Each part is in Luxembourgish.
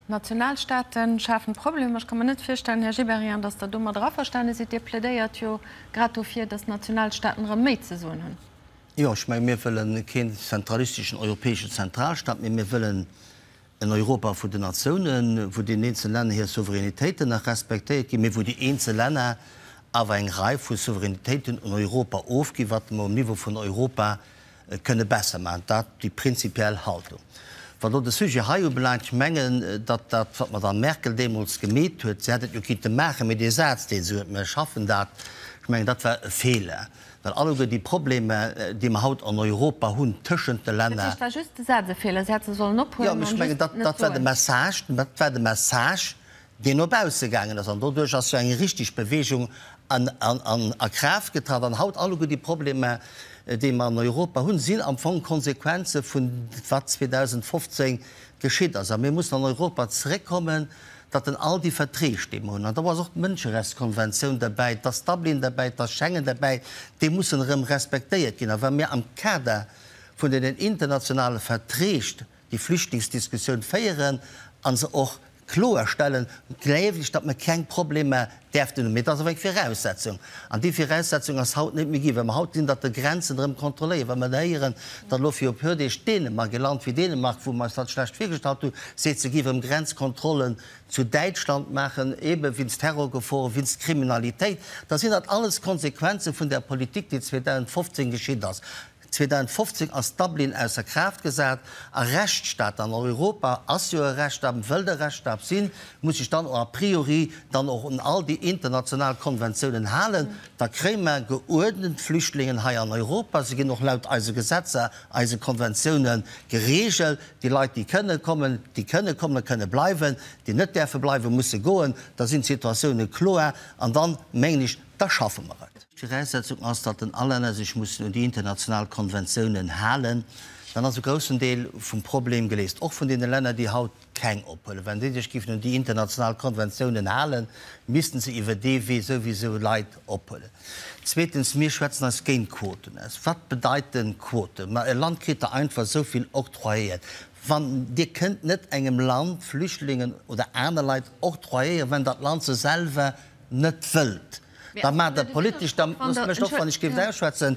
D'Nationalstaate schafen Problemer. Ech ka mer net virstellen, Här Gibéryen, datt Der domadder averstane sidd. Dir plädéiert jo grad dofir, datt d'Nationalstaaten erëm méi ze soen hunn. Jo, ech menge mir wëlle keen zentralisteschen europäeschen Zentralstaat, mee mir wëllen en Europa vun den Natiounen, wou deenen eenzelne Länner hir Souveränitéiten nach respektéiert ginn, mee wou déi eenzel Länner awer eng Rei vu Souveränitéiten un Europa ofginn, wat mer um Niveau vun Europa kënne besser maachen. Dat déi prinzipiell Haltung. Wat elo de Sujet hei ubelaangt, ech mengen, datt dat, wat d'Madame Merkel deemools gemeet huet, si hätt et jo kinnte maachen, mee dee Saz, dee se huet, mir schaffen dat, ech mengen, dat war e Feeler, well alleguer déi Problemer, déi mer haut an Europa hunn tëschent de Länner. Dat heescht, et war just de Saz e Feeler, si hätt se sollen ophuelen an just net soen. Jo, mee ech mengen, dat war de Message, dat war de Message, deen no bausse gaangen ass, an doduerch ass jo eng richteg Bewegung a Kraaft getratt. An haut alleguer déi Problemer, déi mer an Europa hunn, sinn am Fong Konsequenze vun wat 2015 geschitt ass. A mir mussen an Europa zeréckkommen, datt en all déi Verträg, déi mer hunn, an do ass och d'Mënscherechtskonventioun derbäi, et ass Dublin derbäi, et ass Schengen derbäi, déi mussen erëm respektéiert ginn. A wa mir am Kader vun deenen internationale Verträg déi Flüchtlingsdiskussioun féieren a se och kloer stellen, gleewen ech, datt mer keng Problemer däerften hunn. Mee et ass awer eng Viraussetzung, an déi Viraussetzung ass haut net méi ginn, well mer haut gesinn, datt de Grenzen erëm kontrolléieren, well mer héieren, datt elo viru e puer Deeg Dänemark, e Land wéi Dänemark, wou mer eis dat schlecht virgestallt hunn, seet, se géif erëm Grenzkontrollen zu Däitschland maachen, eebe wéinst Terrorgeforen, wéinst Kriminalitéit. Da sinn dat alles Konsequenze vun där Politik, déi 2015 geschitt ass. 2015 ass Dublin ausser Kraaft gesat a Rechtsstaat, an Europa ass jo e Rechtsstaat, wëllt e Rechtsstaat sinn, muss sech dann och a priori dann och un all déi international Konventiounen halen. Da kréie mer geuerdent Flüchtlingen hei an Europa. Se ginn och laut eise Gesetzer, eise Konventiounen geregelt. Déi Leit, déi kënne kommen, déi kënne kommen a kënne bleiwen, déi net däerfe bleiwen, musse goen. Da sinn d'Situatiounen kloer an dann, mengen ech, da schaffe mer et. D'Viraussetzung ass, datt den all Länner sech mussen un déi international Konventiounen halen. Dann ass e groussen Deel vum Problem geléist, och vun deene Länner, déi haut keng ophuelen. Wenn déi sech géifen un déi international Konventiounen halen, missten se iwwer dee Wee souwisou Leit ophuelen. Zweetens, mir schwätzen eis géint Quoten aus. Wat bedeiten Quoten? Ma e Land kritt der einfach esou vill octroyéiert. Wann, Dir kënnt net engem Land Flüchtlingen oder aner Leit octroyéieren, wenn dat Land se selwer net wëllt. Da maacht Der politesch, da loosst mech och, wann ech géif ausschwätzen,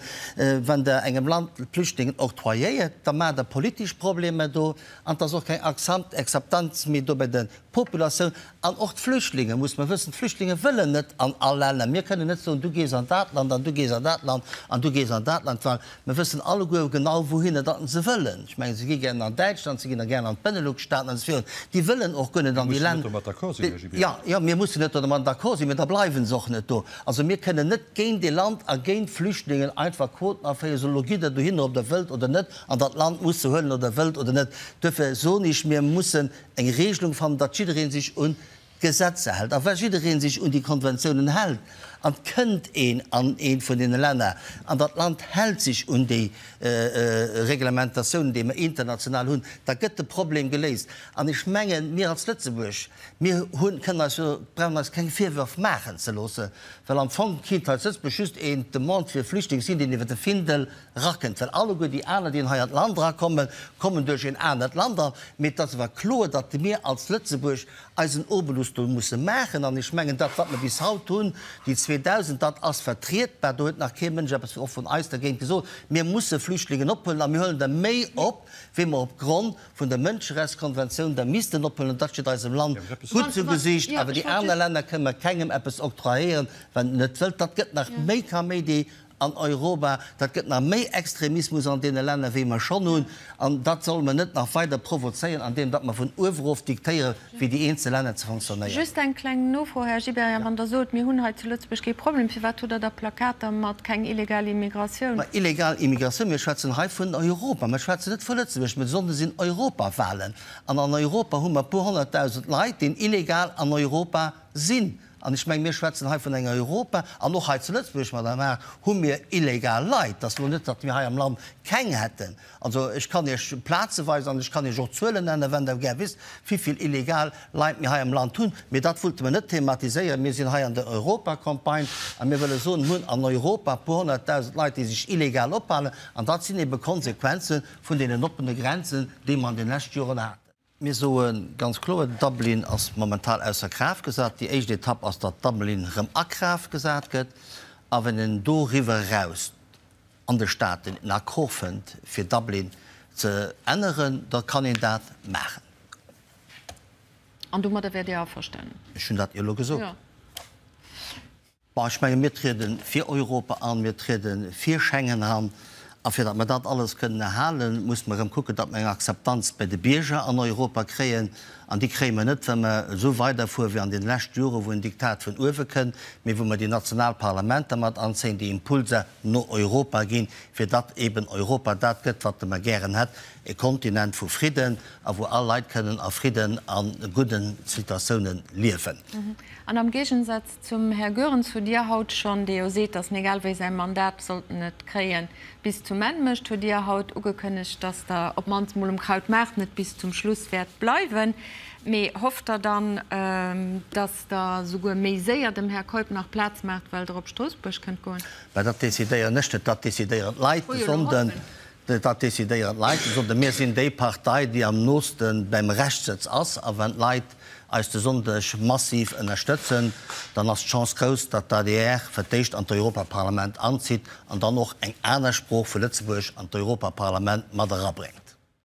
wann Der engem Land Flüchtlingen octroyéiert, da maacht Der politesch Problemer do an et ass och keng Akzeptanz méi do bei der Populatioun. An och d'Flüchtlinge, muss mer wëssen, d'Flüchtlinge wëllen net an all Länner. Mir kënnen net soen, du gees an dat Land an du gees an dat Land an du gees an dat Land, well Mer wëssen alleguer genau, wouhinner datt se wëllen. Ech mengen, se gi gären an Däitschland, se ginn da gären an d'Benelux-Staaten an esou virun. Déi wëllen och guer net an déi Länner. Mir mussen net domat d'accord sinn, Här Gibéryen. Jo, jo, mir mussen net domat d'accord sinn, mä da bleiwe se och net do. Also mir kënnen net géint ee Land a géint Flüchtlingen einfach Quoten aféieren, soen, elo gitt Der dohinner, ob Der wëllt oder net, an dat Land muss se huelen, ob Der wëllt oder net. Duerfir soen ech, mir mussen eng Regelung fannen, datt jidderee sech un Gesetzer hält, a wa jidderee sech un déi Konventiounen hält, an 't kënnt een an eent vun deene Länner, an dat Land hält sech un déi Reglementatiounen, déi mer international hunn, da gëtt de Problem geléist. An ech mengen, mir als Lëtzebuerg, mir hunn, kënnen eis jo, brauchen eis keng Virwërf maachen ze loossen, well am Fong kinnt hei zu Lëtzebuerg just een Demande fir Flüchtling sinn, deen iwwer de Findel rakënnt, well alleguer déi aner, déi hei an d'Land erakommen, kommen duerch een anert Land an. Mee et ass awer kloer, datt mir als Lëtzebuerg eisen Obolus do musse maachen. An ech mengen, dat, wat mer bis haut hunn, déi 2.000, dat ass vertrietbar. Do huet nach kee Mënsch eppes, och vun eis, dergéint gesot. Mir musse Flüchtlingen ophuelen a mir huelen der méi op, wéi mer opgrond vun der Mënscherechtskonventioun der missten ophuelen. Dat steet eisem Land gutt zu Gesicht. Awer déi aner Länner kënne mer kengem eppes octroyéieren, wann en net wëllt. Dat gëtt nach méi Kaméidi an Europa. Dat gëtt nach méi Extremismus an deene Länner, wéi mer schonn hunn. An dat solle mer net nach weider provozéieren, andeem datt mer vun uewe erof diktéieren, wéi déi eenzel Länner ze fonctionnéieren. Just eng kleng Nofro, Här Gibéryen, Wann Der sot, mir hunn hei zu Lëtzebuerg kee Problem, firwat hutt Der da Plakater mat keng illegal Immigratioun? Ma illegal Immigratioun, mir schwätzen hei vun Europa, mir schwätzen net vu Lëtzebuerg. Mä de Sonnde sinn Europawahlen. An an Europa hu mer e puer honnertdausend Leit, déi illegal an Europa sinn. An ech mengen, mir schwätzen hei vun enger Europa, an och hei zu Lëtzebuerg, Madame Haag, hu mir illegal Leit. Et ass elo net, datt mir hei am Land keng hätten. Also ech kann Iech Plaze weisen an ech kann Iech och Zuelen nennen, wann Der gär wisst, wivill illegal Leit mir hei am Land hunn. Mee dat wullte mer net thematiséieren. Mir sinn hei an der Europacampagne a mir wëlle soen, mir hunn an Europa e puer honnertdausend Leit, déi sech illegal ophalen. An dat sinn ebe Konsequenze vun deenen oppene Grenzen, déi mer an de leschte Joren haten. Mir soe ganz kloer, Dublin ass momental ausser Kraaft gesat. Déi éischt Etapp ass, datt Dublin erëm a Kraaft gesat gëtt. A wann een doriwwer eraus an de Staaten en Accord fënnt, fir Dublin ze änneren, da kann een dat maachen. An domadder wäert Dir averstanen? Ech hunn dat jo elo gesot. Bon, ech menge mir triede fir Europa an, mir triede fir Schengen an. A fir datt mer dat alles kënnen erhalen, musse mer erëm kucken, datt mer eng Akzeptanz bei de Bierger an Europa kréien. An déi kréie mer net, wa mer esou weiderfuere wéi an deene leschte Jore wou en Diktat vun uewe kënn, mee wou mer déi national Parlamenter mat anzéien, déi Impulser no Europa ginn, fir datt eben Europa dat gëtt, wat mer gären hätt, e Kontinent vu Fridden a wou all Leit kënnen a Fridden a gudden Situatiounen liewen. An am Géigensaz Zum Här Goerens hutt Dir haut schonn, dee jo seet, datt en egal wéi säi Mandat, sollt en et kréien, bis zum Enn mécht, hutt Dir haut ugekënnegt, datt Der op d'mannst mol um Krautmaart net bis zum Schluss wäert bleiwen. Mee hofft Der dann, datt Der souguer méi séier dem Här Keup nach Plaz maacht, well Der op Stroossbuerg kënnt goen? Mä dat decidéieren ech net, dat decidéieren d'Leit de Sonnden. Dat decidéieren d'Leit. De Sonnden. Mir sinn déi Partei, déi am nooste beim Rechtssëtz ass. A wann d'Leit eis de Sonndeg massiv ënnerstëtzen, dann ass d'Chance grouss, datt d'ADR fir d'éischt an d'Europaparlament anzitt an dann och eng aner Sprooch vu Lëtzebuerg an d'Europaparlament mat erabréngt.